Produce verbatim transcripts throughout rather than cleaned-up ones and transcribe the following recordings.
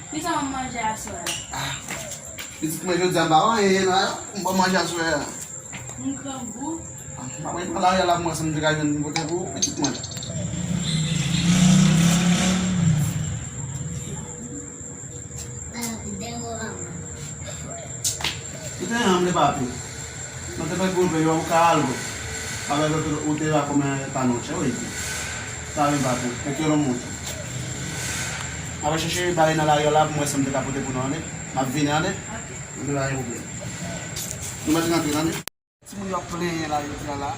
Kisa w ap manje aswè a? Ah, pitit mwen, jodi a m pa wè anyen la. M pa manje aswè a. M grangou. Ah, m ap pran lari a la pou m wè si m te ka jwenn pote pou pitit mwen. Ou te renmen m, papi. Mwen te fè gwo vle yo, ou ka al gwo. Avèk ou, ou te la kòm ta noche, wi. Sa vin papi, te quiero mucho. Mwen chèche bagay nan lari a la pou mwen si m te ka pote pou nou, ande. M ap vini, ande. Ok. Nou pa gen pwoblèm. Nou mèt rantre, ande. Timoun yo ap plenyen la, jodi a la.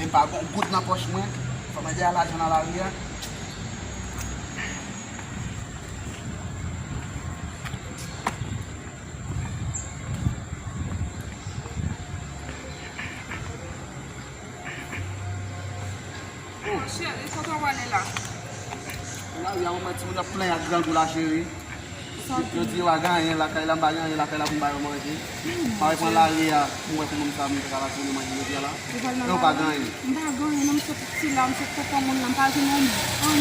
E pa gon goud nan pòch mwen. Fò mwen di a lajan nan lari a. Oh, cheri, kote w ale la? Lari a, mwen, timoun yo ap plenyen ak grangou la, cheri. Yo di yo pa gen anyen lakay la, m pa gen anyen lakay la pou m ba yo manje. M a pran lari a pou m wè kòman m sa m te ka ba timoun yo manje jodi a la. Ou pral nan lari? Yo pa gen anyen. M pa gen anyen non, m sot soti la, m sot kontan moun nan, m pa jwenn anyen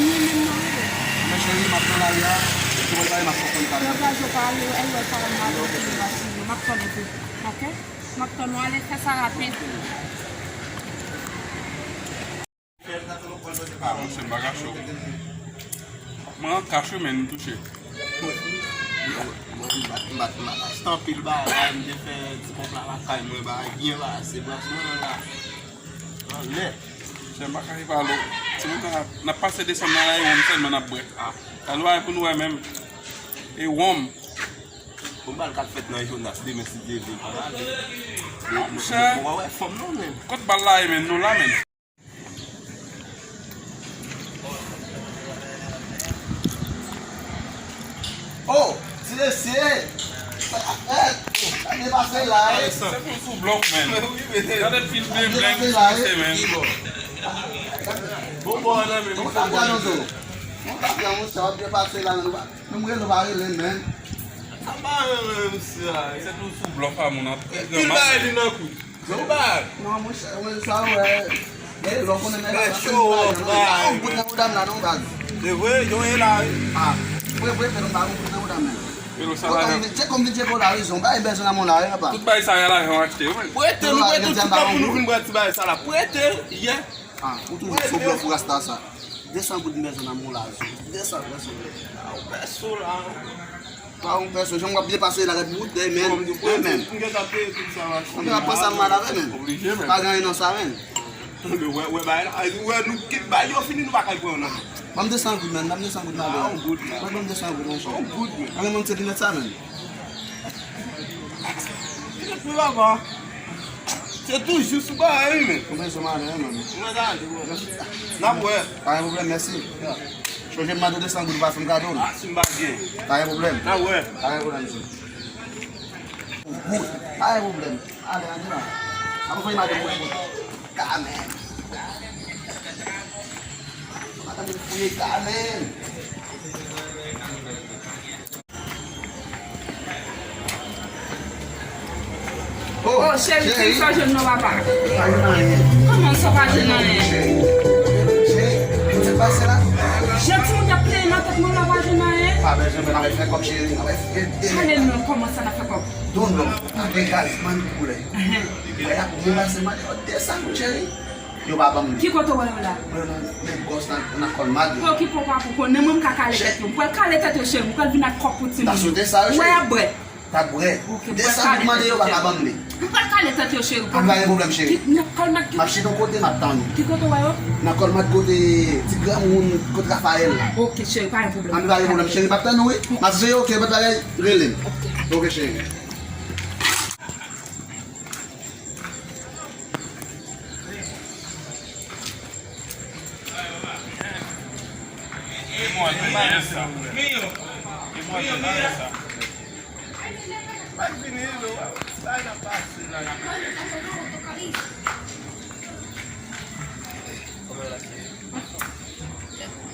menm nan yo. Men cheri, m ap pran lari a, si w pa pale, m ap konprann sa. Yo gaje pa ale, yo, yo pa mal, yo pa timoun yo, m ap tann ou tou, ok? M ap tann ou, ale fè sa rapid. Ah, monchè, m pa ka cho. Mwen an kach wi, men m touche. Mwen, mwen, m bat, m bat, m bat achte anpil bagay, m te fè ti ponp la lakay mwen, bagay byen pase, bras mwen la. Anlè. Monchè, m pa ka pale w. Timoun nan, n ap pase desann nan la, e wonm sèlman n ap bwè. Ah. Alò, bagay pou nou wè menm. E wonm. Bon, bal k ap fèt nan Jonas demen, si Dye vle, pa ale. Ah, monchè. Mwen wè fanm non, men. Kot bal la ye, men? Nou la, men. Oh, ti mesye! Sa k ap fèt? Sa byen pase la, eh? Se pou sou blòf, men. Gade pil de blag ki pase, men. Bon, bon, nan men. Bon, sa byen, non, zo. Bon, sa byen, monchè, w ap byen pase la, men. Nou rele w pa rele m, men. Sa pa rele m, sa. Se tou sou blòf a moun ap. Pil bagay li nan kou. Gwo bagay. Non, monchè, mwen sa wè. Men lè w konnen nèg la pa konn bagay, non. Pa yon goud nan mouda m la, non, baz. Se vre, yo ye la, wi. Ah, vre, vre, men nou pa yon goud nan mouda m, men. Melo sa la, men. Tchèk kòm vin tchèk ou la, rezon. Bagay bèzwen nan moun la, wi, papa. Tout bagay sa, y a lajan achte yo, men. Prete, nou prete tout tan pou nou vin pran ti bagay sa la. Prete, yè. Ah, ou toujou sou blòf ou rasta sa. De san goud m bezwen nan mwen la, zo. De san, de san. Ah, ou pèso la. Pa ou pèso, jan w ap byen pase la, gad bout dèyè men. Bon, m di, men. M gentan peye tout sa machin. Mwen pa pran sa m mal avè, men. Oblije, men. Pa gen anyen nan sa, men. Wè, wè, bay la. Wè, nou kit bay yo fini, nou pa kay pran nan. Ban m de san goud, men. Ban m de san goud, men. Ah, yon goud, men. Ban m de san goud, monchè. Yon goud, men. Anyen mwen se linèt sa, men. Linèt mwen papa. Se toujou sou bagay, wi, men. Ou bezwen madan, wi, manmi. Mwen ta ale, bro. N ap wè. Pa gen pwoblèm, mèsi. Chonje m mande de san goud, ou pa fè m kado l. Ah, si m pa gen. Pa gen pwoblèm. N ap wè. Pa gen pwoblèm, zi. Goud. Pa gen pwoblèm. Ale, ale la. Ap voye madan mwen. Kamèm. Madan mwen fouye kamèm. Oh, cheri, cheri, sa w jwenn non, papa? Pa jwenn anyen. Kòman sa w pa jwenn anyen? Cheri, cheri, sa k pase la? Jan timoun ap plenyen nan tèt mwen la, pa jwenn anyen. Pa bezwen, n ap fè kòb, cheri, n ap fè de. Ale non, kòman sa n ap fè kòb? Don non, ap degaj, man koulè. Ehe. Wè la, pou mwen pase, mande yo de san goud, cheri. Yo pa ban m li. Ki kote w wè yo la? Mwen nan, nan gòs nan, nan kòl mad. Pa okipe w, pa pou konnen mwen, m ka kale tèt yo. M pral kale tèt yo, cheri. M pral vin ak kòb pou timoun. Ta sote sa yo, cheri. Wè y ap bwè. Ta bwè. Ok, m pral kale tèt yo, cheri. De san goud mande yo, pa ka ban m li. M pral kale tèt yo, cheri. An, pa gen pwoblèm, cheri. Nan kòl mad ki... M ap chita yon kote, m ap tann ou. Ki kote w wè yo? Nan kòl mad kote ti granmoun, kote Rafael la. Ok, cheri, pa gen pwoblèm. An, pa gen pwoblèm, cheri. M ap tann ou, wi. M ap veye, ok, pa t bagay, rele m. Ok. Ok, cheri.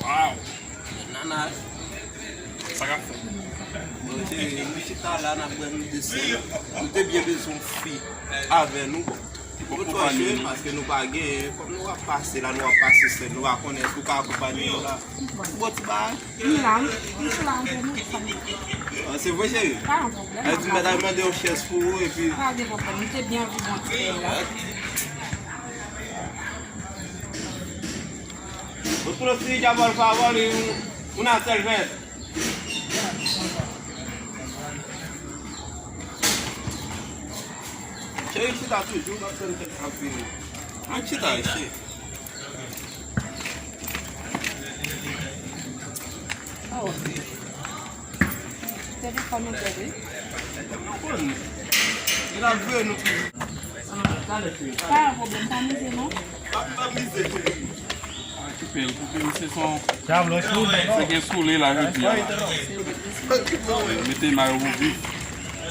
Wow! Nana, sa k ap fèt? Bon, se, nou chita la, n ap bwè nou de sèl. Nou te byen bezwen yon fi avè nou, bon. Bon, nou t fè cheri, paske nou pa genyen. Kòm nou ap pase la, nou ap pase sèn, nou pa konnen èske ou ka akonpanye nou la. Bon, ti bagay. M la, m sou la antre non, fanmi. Ah, se vre, cheri? Pa gen pwoblèm. Èske m ta mande yon chèz pou ou, epi pa gen pwoblèm, m te byen anvi bon ti bagay la. Otro sí, ya por favor, y un, una cerveza. Cheri, chita toujou, m ap tann kèk anpil. Ann chita, cheri. Oh. Telefòn ou tèt, wi. Nou konn. Li la vre, nou toujou. Pa gen pwoblèm, pa mize non. Pa, pa mize, cheri. Okipe l, okipe l, se son. Se gen sole la jodi a la. Mete mayo pou viv.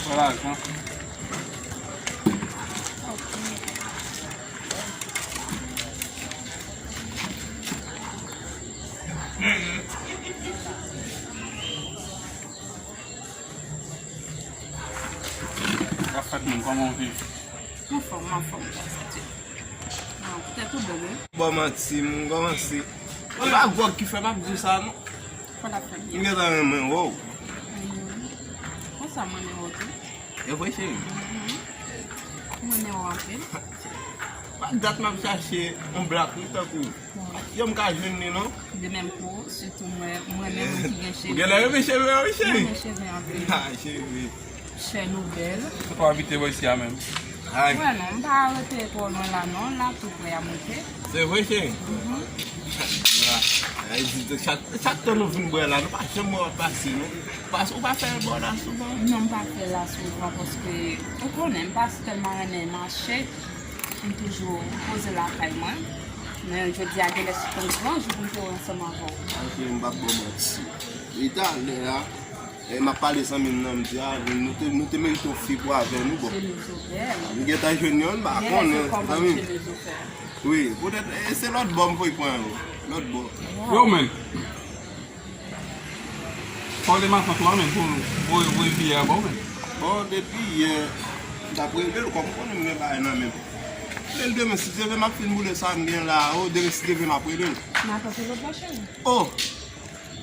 Fè lajan. Sa fèt menm, kòman w viv? Anfòm, anfòm, gras a Dye. Ah, poutèt ou bèl, wi. Bon, manti, m kòmanse. E pa gwòg ki fè m ap di w sa, non. Fò l ap fè byen. M gentan renmen wè w. Mhm. Konsa m renmen wè w tou. E vre, cheri? Mhm. M renmen wè w anpil. Pa dat m ap chache yon black, wi, tankou w. Yo, m ka jwenn li, non? De menm pou ou, sitou mwen, mwen menm ki gen cheve. Ou genlè renmen cheve an, wi, cheri. Mwen renmen cheve anpil. Ah, cheri. Chè nou bèl. Ou pa abite bò isi a menm? Ay. Wè non, m pa rete twò lwen la non, la tou prè a monte. Se vre, cheri? Mhm. Ay, di, chak, chak tan nou vin bò la, nou pa janm wè w ap pase, non? Pas-, ou pa fè bò la souvan? Non, m pa fè la souvan, paske ou konnen, m pa tèlman renmen mache. M toujou poze lakay mwen. Men jodi a genlè se yon gran jou pou m te wè ansanm avè w. Anfen, m p ap ba w manti. E talè a, e, m ap pale zanmi m nan, m di, a, nou te, nou te merite yon fi pou avè nou, bon. Chemiz ou bèl. Nou gentan jwenn yon, m pa konnen, zanmi m. Wi, poutèt, e, se lòt bò m voye pran yo. Lòt bò. Yo, men. Fò w te matant ou a menm pou voye, voye biyè a ba w menm. Bon, depi yè, m t ap rele l, kòm ou konnen m gen bagay nan men m. Rele l demen, si Dye vle, m ap fin boule sa m gen la, o, demen, si Dye vle, m ap rele l. Matant ou lòt bò, cheri? O!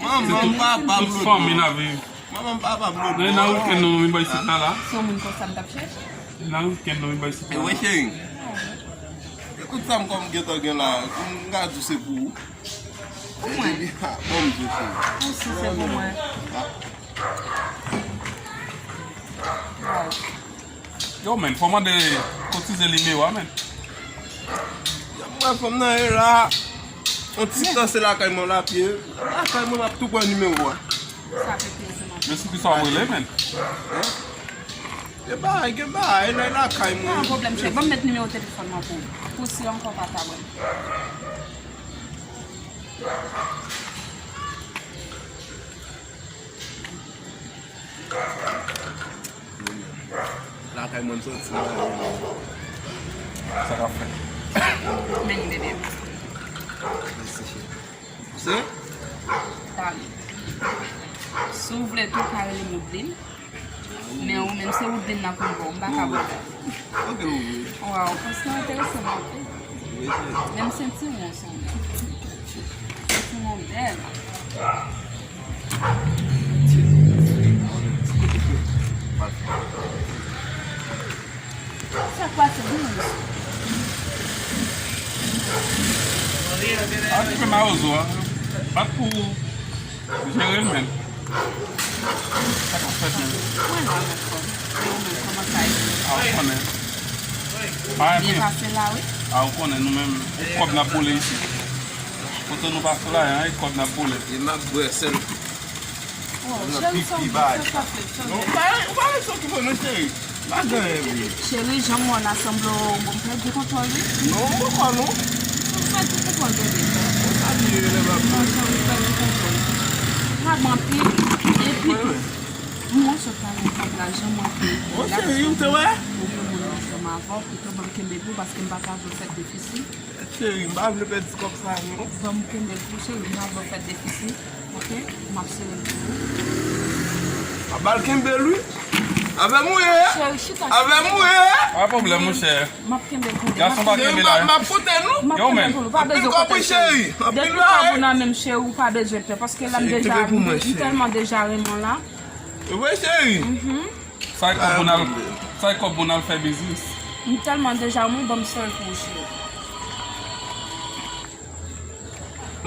Manman m, papa m lòt bò. Tout fanmi n ap viv. Manman m, papa m lòt bò. Nan, nan wikenn nou vin bò isit la, la. Se yon moun konsa m t ap chèche. Nan wikenn nou vin bò isit la, la. E wi, cheri. Ekout sa m kòm gentan gen la, m ka di w se pou ou. Pou mwen? Bon, m di w, cheri. Ou si se pou mwen. Waw. Yo, men, fò mande kotize nimewo a, men. Yo, mwen, fanm nan e la. Yon ti tan se lakay mwen l ap ye. Lakay mwen, m ap tou pran nimewo a. Sa fè pye se mwen. Men sou ki sa w rele, men? Hein? Gen bagay, gen bagay, e la, e lakay mwen. Pa gen pwoblèm, cheri. Ban m met nimewo telefòn mwen pou ou. Pou si ankò pa ta wè m. Lakay mwen m soti la. Sa k ap fèt? Men bebe. Mèsi, cheri. Se? Tale. Si w vle tou, w ka rele m Woodline. Men ou menm, se Woodline nan konn ba w, m pa ka ba w. Ok, wi. Waw, konsa enterese m anpil. Wi, cheri. Menm sentiwon sanble. Sentiwon bèl. Sa k pase, Blues? A, ti pe mawozo a. Bat pou jere l, men. Sa k ap fèt, men? Mwen la, mwen fò. E ou menm, kòman sa ye? A, ou konnen. Pa byen pase la, wi. A, ou konnen, nou menm, e kòb n ap boule isit. Kote nou pase la, e kòb n ap boule. E m ap bwè sèl. Oh, cheri, sa w di, sa, sa fèt, sa. Non, ou pa, ou pa wè sa ki fè non, cheri. Pa gen anyen vre. Cheri, jan m wè w la, sanble w bon pèdi kontwòl, wi. Non, m poko non. Ou pèdi kontwòl, bebe. Ou pa bliye lè m ap... Non, cheri, ou pèdi kontwòl. Ou pa bon anpil. Epi tou, m wè sot la nan kòb la, jan m wè ke... Oh, cheri, ou te wè? Ou gen moun ansanm avè w, pito ban m kenbe pou, paske m pa ta vle w fè defisil. Cheri, m pa vle pèdi kòb sa non. Ban m kenbe l pou cheri, m pa vle w fè defisil, oke? M ap sere l pou ou. A, ba l kenbe l, wi. Avè m ou ye? Cheri, chita. Avè m ou ye? Pa pwoblèm, monchè. M ap kenbe pou ou. Gason pa kenbe la. M ap pote nou. M ap kenbe pou ou. Pa bezwen pote, cheri. Depi kòb ou nan men m, cheri, ou pa bezwen pè. Paske la, m deja, m tèlman deja renmen w la. E vre, cheri? Sa e kòb pou n al, sa e kòb pou n al fè biznis. M tèlman deja renmen w, ban m sèl pou ou, cheri.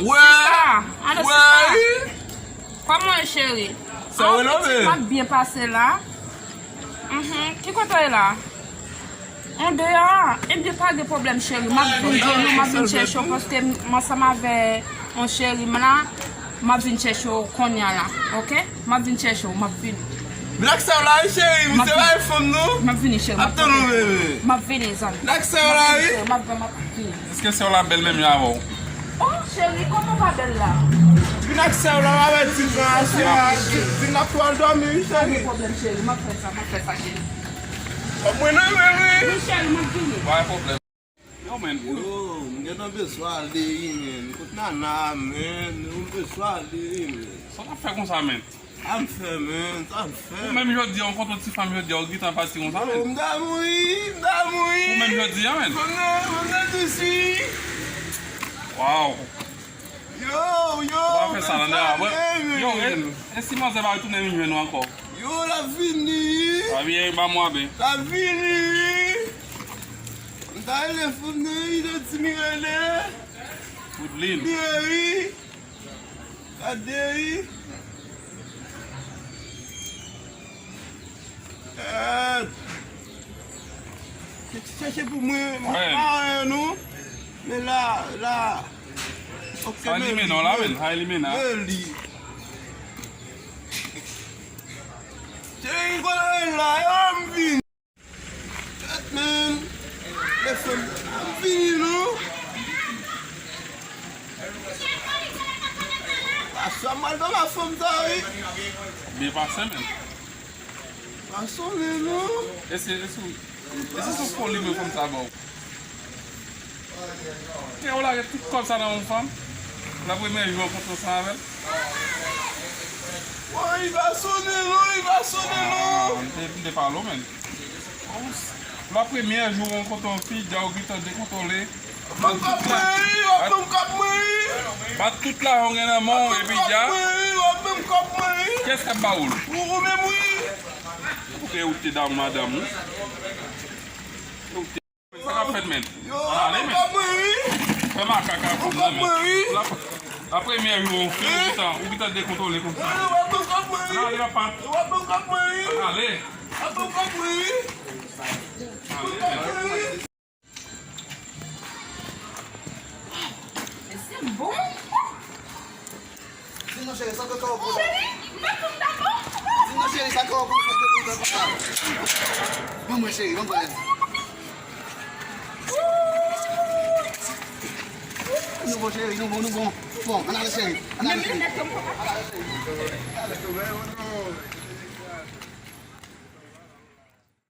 Wè! Chita! Alo, chita! Kòman w ye, cheri? Sa w renove? M ap byen pase la. Mhm. Ki kote w ye la? Andeyò a? Ebyen, pa gen pwoblèm, cheri. M ap vin jwenn ou, m ap vin chèche w, paske m ansanm avè yon cheri m la. M ap vin chèche w kounye a la, oke? M ap vin chèche w, m ap vini. Vin ak sè w la, wi, cheri. M ap vini. Misye bay fanm nou. M ap vini, cheri. M ap tann ou, bebe. M ap vini, zanmi. Vin ak sè w la, wi. M ap vini, m ap vini. Èske sè w la bèl menm jan avè w? Oh, cheri, kòman w pa bèl la? Vin ak sè w la, m avèti l nan aswè a. Vin, vin, n ap pral dòmi, wi, cheri. Pa gen pwoblèm, cheri. M ap fè sa, m ap fè sa, cheri. Mwen nan men, wi. Wi, cheri, m ap vini. Pa gen pwoblèm. Yo, men. Yo, m gentan bezwen ale, wi, men. Kot Nana, men? Yo, m bezwen ale, wi, men. Sa w ap fè konsa, men? Sa m fè, men? Sa m fè? Ou menm jodi a, w kontre yon ti fanm jodi a, ou gentan pati konsa, men? Yo, m ta mouri, m ta mouri. Ou menm jodi a, men? Fanm nan, fanm nan dousi. Waw. Yo, yo, w ap fè sa nan dèyè a. Yo, e, e si manzè pa retounen vin jwenn ou ankò? Yo, l ap vini. L ap vini, ba mwen, ben. L ap vini. M ta rele fanm nan, li te di m rele. Woodlin. Li rele. Gade, wi. Eh, chèche pou mwen, mwen pa anyen non. Men la, la. Ok, sa li men non la, men. Sa li men la. Men li. Cheri, kote w la, yo, m vin. Gad, men. Lè fanm, m vini non. Pase m al nan la fanm sa, wi. Byen pase, men. Pa sonnen non. E se, e se, e se sou foli mwen fanm sa ba w. Kè w lage tout kòb sa nan yon fanm. La premyè jou w rankontre ansanm avè l. Woy, li pa sonnen non, li pa sonnen non. Ah, m te, m te pale w, men. La premyè jou w rankontre yon fi, dja w gentan dekontwole. Bat tout la, bat tout lajan w gen nan men w, epi dja. Kiyès k ap ba ou l? Ou menm, wi. Ou te, ou te dam madanm ou. Sa k ap fèt, men? Ann ale, men. Fè makak ak ou, men. La, la premyè jou, ou gentan, ou gentan dekontwole konsa. Ann ale, papa. Ann ale. Ann ale, men. Mesye bon. Di non, cheri, sa ke kò w kontan. Cheri, m pa konn dabò. Di non, cheri, sa kò w kontan, kontan, kontan. Ban mwen, cheri, ban mwen. Nou bon, cheri, nou bon, nou bon. Nou bon, ann ale, cheri. Ann ale, cheri. Ann ale, cheri.